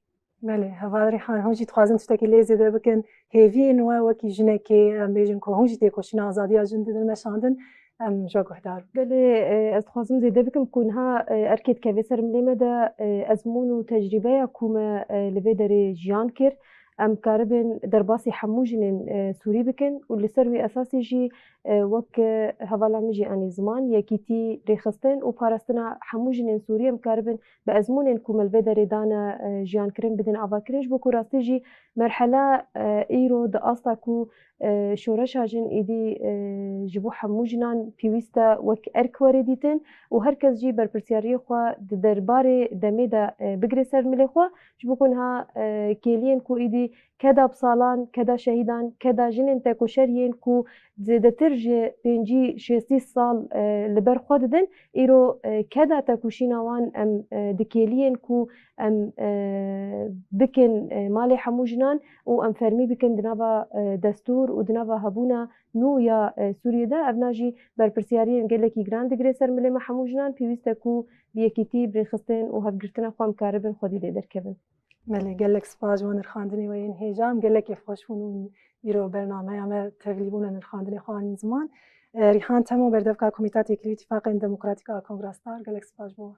Belê, heval Rîhan, hûn jî dixwazin tiştekî lê zêde bikin. Hêviyên we wekî jinekê, em bêjin ku hûn jî têkoşîna azadiya jin didin meşandin, em ji we guhdar bin. Belê, e, ez dixwazim zêde bikim ku niha, e, erkê dikeve ser milê me de, e, ezmûn û tecrîbeya ku me, e, li vê derê jiyan kir, em karibin derbasî hemû jinên, e, Sûrî bikin û li ser wî esasê jî e, wek, e, hevala min jî anî ziman, yekîtî rêxistin û parastina hemû jinên Sûriyê em karibin bi ezmûnên ku me li vê derê dane, e, jiyankirin bidin avakirin. Ji bo ku rastî jî merhela, e, îro di asta ku, e, şoreşa jin êdî, e, ji bo hemû jinan pêwîst e wek erk were dîtin û her kes jî berpirsyariyê xwe di derbarê demê de, e, bigire ser milê xwe. Ji bo ku niha, e, kêliyên ku êdî keda bi salan, keda şehîdan, keda jinên tekoşer yên ku zêdetir ji pêncî şêstî sal, e, li ber xwe didin, îro, e, keda tekoşîna wan em, e, di kêliyên ku em, e, bikin, e, malê hemû jinan û em fermî bikin di nava, e, destûr û di nava hebûna nû ya, e, Sûriyê de. Evna jî berpirsyariyên gelekî giran digire ser milê me hemû jinan. Pêwîst e ku bi yekîtî, bi rêxistin û hevgirtina xwe em karibin xwedî lê derkevin. Belê, gelek spas ji bo nirxandinê we yên hêja. Em gelekî xweş bûn û îro bernameya me tevlî bûne nirxandinê xwe anî ziman. E, Rîhan Temo, berdevka Komîta Têkilî Îtîfaqên Demokratîk a Kongra Star, gelek spas ji bo we.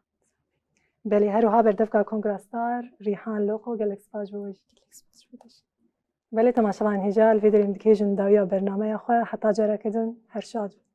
Belê, her wiha berdevka Kongra Star, Rîhan Loxo, gelek spas ji bo we jî. Gelek spas ji bo te jî. Belê, temaşevanên hêja, li vê derê em digihêjin dawiya bernameya xwe. Heta careke din, her şad bin.